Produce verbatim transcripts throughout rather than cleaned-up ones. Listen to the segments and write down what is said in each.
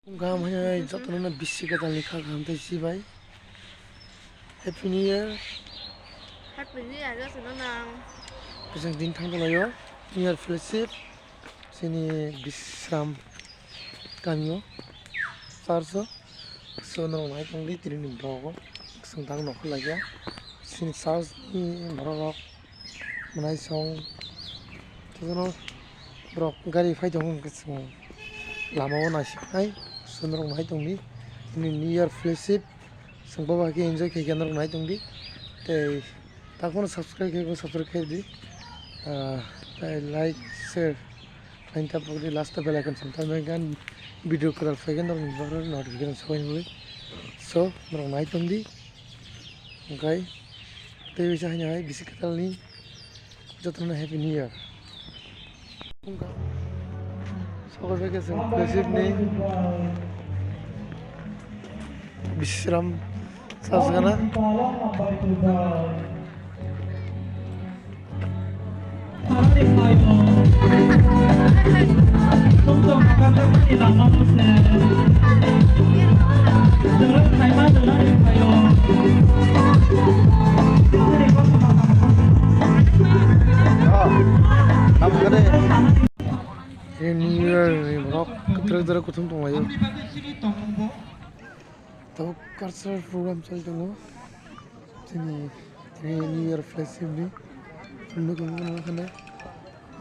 Gam hai jotono bisi kwtal ni kha gam tei si bai. Happy New Year. Happy New Year jotono nang. Bising din thang tonglaio. New Year fellowship. Sini Bisram kamio. Church o. So norok nai tongdi tini ni vlog o. Swng tang nokho lagya. Sini church ni borok rok. Mwnai song, jotono borok gari phai tongo, hwnkhe chwng lama o naisiknai, so norok nai tongdi, nini New Year fellowship, chwng bo bai khe enjoy khaikhe norok nai tongdi, tei takhorno subscribe khe subscribe khe di, ah, tei like, share, khlaina ta pokdi, last o bell icon song ta, hwnkhe video kwtal phaikhe norok ni notification sokoi nai, so norok nai tongdi, hwnkhe tei bisa haino hai bisi kwtal ni. Jotono Happy New Year. Sokol bai khe chwng fellowship ni Bisram church gana. New Year ni borok kwtwrwk kwtwrwk kuthum tonglaio. Tabuk cultural program choli tongo. Chini, chini New Year fellowship ni. Chwng nukung nukung kheno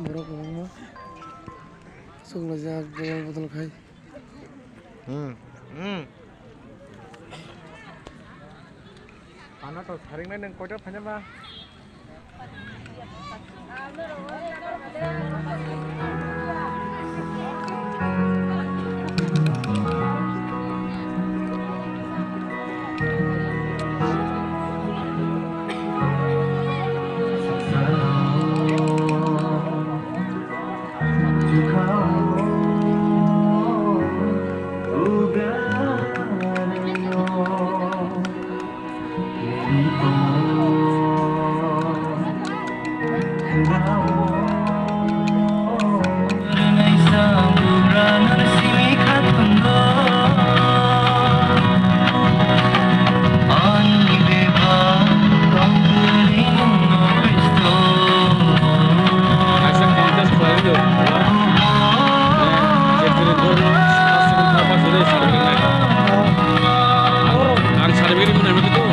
borok kwbangma. Chwng laijak bodol bodol khai. Hmm. Hmm. Ano to saring nai nang koita phanya ba? Ang certificate rwmani bagwi to.